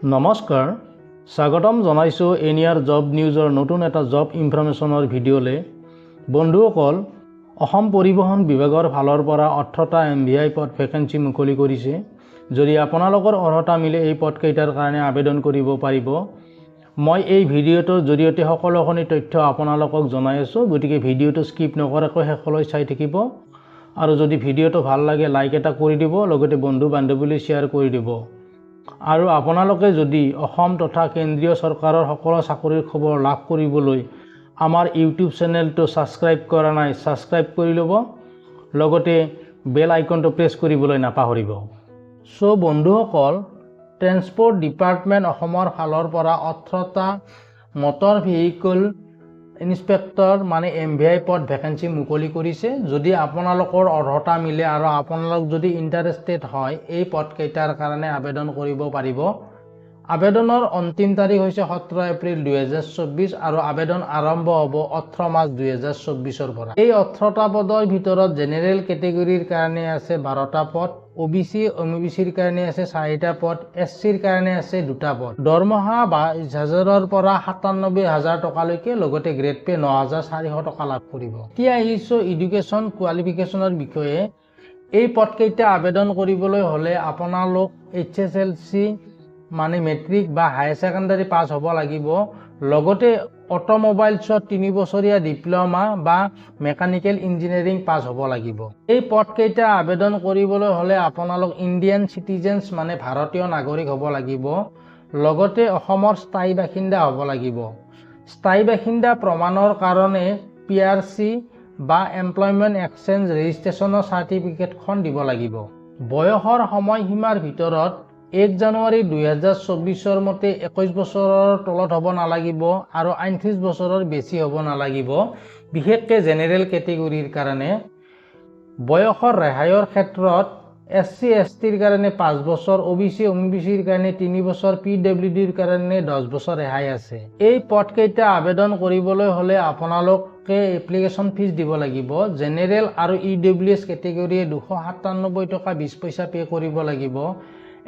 নমস্কাৰ, স্বাগতম জনাইছোঁ এন ই আৰ জব নিউজৰ নতুন এটা জব ইনফৰমেশ্যনৰ ভিডিঅ'লৈ। বন্ধুসকল, অসম পৰিবহণ বিভাগৰ ফালৰ পৰা 18টা এমভিআই পদ ভেকেঞ্চি মুকলি কৰিছে। যদি আপোনালোকৰ অৰ্হতা মিলে, এই পদকেইটাৰ কাৰণে আবেদন কৰিব পাৰিব। মই এই ভিডিঅ'টোৰ জৰিয়তে সকলোখিনি তথ্য আপোনালোকক জনাই আছোঁ, গতিকে ভিডিঅ'টো স্কিপ নকৰাকৈ শেষলৈ চাই থাকিব আৰু যদি ভিডিঅ'টো ভাল লাগে, লাইক এটা কৰি দিব, লগতে বন্ধু বান্ধৱীলৈ শ্বেয়াৰ কৰি দিব। আৰু আপোনালোকে যদি অসম তথা কেন্দ্ৰীয় চৰকাৰৰ সকলো চাকৰিৰ খবৰ লাভ কৰিবলৈ আমাৰ ইউটিউব চেনেলটো ছাবস্ক্ৰাইব কৰা নাই, ছাবস্ক্ৰাইব কৰি ল'ব, লগতে বেল আইকনটো প্ৰেছ কৰিবলৈ নাপাহৰিব। চ' বন্ধুসকল, ট্ৰেন্সপৰ্ট ডিপাৰ্টমেণ্ট অসমৰ ফালৰ পৰা 18টা মটৰ ভেহিকল ইনস্পেক্টৰ মানে এমভিআই পদ ভেকেঞ্চি মুকলি কৰিছে। যদি আপোনালোকৰ অৰ্হতা মিলে আৰু আপোনালোক যদি ইণ্টাৰেষ্টেড হয়, এই পদকেইটাৰ কাৰণে আবেদন কৰিব পাৰিব। আবেদনৰ অন্তিম তাৰিখ হৈছে 17 এপ্ৰিল 2024 আৰু আবেদন আৰম্ভ হ'ব 18 মাৰ্চ 2024ৰ পৰা। এই 18টা পদৰ ভিতৰত জেনেৰেল কেটেগৰীৰ কাৰণে আছে 12টা পদ, অ' বি চি, এম অ' বি চিৰ কাৰণে আছে চাৰিটা পদ, এছ চিৰ কাৰণে আছে দুটা পদ। দৰমহা 22 হাজাৰৰ পৰা 97 হাজাৰ টকালৈকে, লগতে গ্ৰেড পে' 9400 টকা লাভ কৰিব। এতিয়া আহিছোঁ এডুকেশ্যন কোৱালিফিকেশ্যনৰ বিষয়ে। এই পদকেইটা আবেদন কৰিবলৈ হ'লে আপোনালোক এইচএছএলচি মানে মেট্ৰিক বা হায়াৰ ছেকেণ্ডাৰী পাছ হ'ব লাগিব, লগতে অট'মোবাইলছত 3 বছৰীয়া ডিপ্ল'মা বা মেকানিকেল ইঞ্জিনিয়াৰিং পাছ হ'ব লাগিব। এই পদকেইটা আবেদন কৰিবলৈ হ'লে আপোনালোক ইণ্ডিয়ান চিটিজেনছ মানে ভাৰতীয় নাগৰিক হ'ব লাগিব, লগতে অসমৰ স্থায়ী বাসিন্দা হ'ব লাগিব। স্থায়ী বাসিন্দা প্ৰমাণৰ কাৰণে পিআৰচি বা এমপ্লয়মেণ্ট এক্সচেঞ্জ ৰেজিষ্ট্ৰেশ্যনৰ চাৰ্টিফিকেটখন দিব লাগিব। বয়সৰ সময়সীমাৰ ভিতৰত 1 জানুৱাৰী 2024ৰ মতে 21 বছৰৰ তলত হ'ব নালাগিব আৰু 38 বছৰৰ বেছি হ'ব নালাগিব, বিশেষকৈ জেনেৰেল কেটেগৰীৰ কাৰণে। বয়সৰ ৰেহাইৰ ক্ষেত্ৰত এছ চি, এছ টিৰ কাৰণে 5 বছৰ, অ' বি চি, এম অ' বি চিৰ কাৰণে 3 বছৰ, পি ডব্লিউ ডিৰ কাৰণে 10 বছৰ ৰেহাই আছে। এই পদকেইটা আবেদন কৰিবলৈ হ'লে আপোনালোকে এপ্লিকেশ্যন ফিজ দিব লাগিব। জেনেৰেল আৰু ইডব্লিউএছ কেটেগৰীয়ে 297 টকা 20 পইচা পে' কৰিব লাগিব।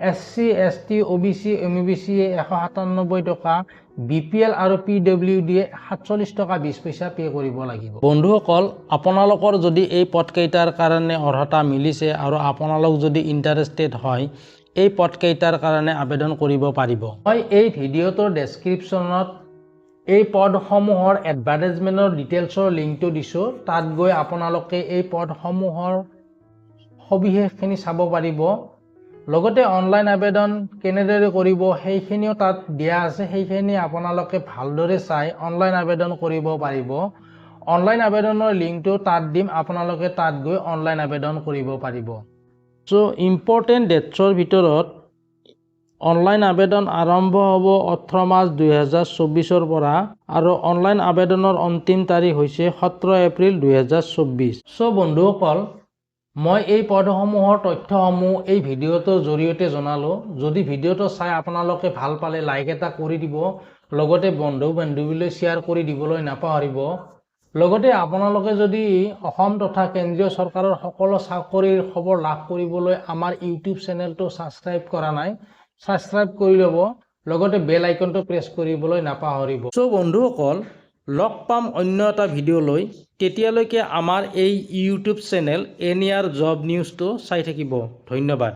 এছ চি, এছ টি, অ' বি চি, এম অ' বি চিয়ে 197 টকা, বিপিএল আৰু পি ডব্লিউ ডিয়ে 47 টকা 20 পইচা পে' কৰিব লাগিব। বন্ধুসকল, আপোনালোকৰ যদি এই পদকেইটাৰ কাৰণে অৰ্হতা মিলিছে আৰু আপোনালোক যদি ইণ্টাৰেষ্টেড হয়, এই পদকেইটাৰ কাৰণে আবেদন কৰিব পাৰিব। মই এই ভিডিঅ'টোৰ ডেছক্ৰিপশ্যনত এই পদসমূহৰ এডভাৰটাইজমেণ্টৰ ডিটেইলছৰ লিংকটো দিছোঁ। তাত গৈ আপোনালোকে এই পদসমূহৰ সবিশেষখিনি চাব পাৰিব, লগতে অনলাইন আবেদন কেনেদৰে কৰিব সেইখিনিও তাত দিয়া আছে। সেইখিনি আপোনালোকে ভালদৰে চাই অনলাইন আবেদন কৰিব পাৰিব। অনলাইন আবেদনৰ লিংকটো তাত দিম, আপোনালোকে তাত গৈ অনলাইন আবেদন কৰিব পাৰিব। চ' ইম্পৰ্টেণ্ট ডেটছৰ ভিতৰত অনলাইন আবেদন আৰম্ভ হ'ব 18 মাৰ্চ 2024ৰ পৰা আৰু অনলাইন আবেদনৰ অন্তিম তাৰিখ হৈছে 17 এপ্ৰিল 2024। চ' বন্ধুসকল, মই এই পদসমূহৰ তথ্যসমূহ এই ভিডিঅ'টোৰ জৰিয়তে জনালোঁ। যদি ভিডিঅ'টো চাই আপোনালোকে ভাল পালে, লাইক এটা কৰি দিব, লগতে বন্ধু বান্ধৱীলৈ শ্বেয়াৰ কৰি দিবলৈ নাপাহৰিব। লগতে আপোনালোকে যদি অসম তথা কেন্দ্ৰীয় চৰকাৰৰ সকলো চাকৰিৰ খবৰ লাভ কৰিবলৈ আমাৰ ইউটিউব চেনেলটো ছাবস্ক্ৰাইব কৰা নাই, ছাবস্ক্ৰাইব কৰি ল'ব, লগতে বেল আইকনটো প্ৰেছ কৰিবলৈ নাপাহৰিব। চ' বন্ধুসকল, লগ পাম অন্য এটা ভিডিঅ'লৈ। তেতিয়ালৈকে আমাৰ এই YouTube channel N E R job নিউজটো চাই থাকিব। ধন্যবাদ।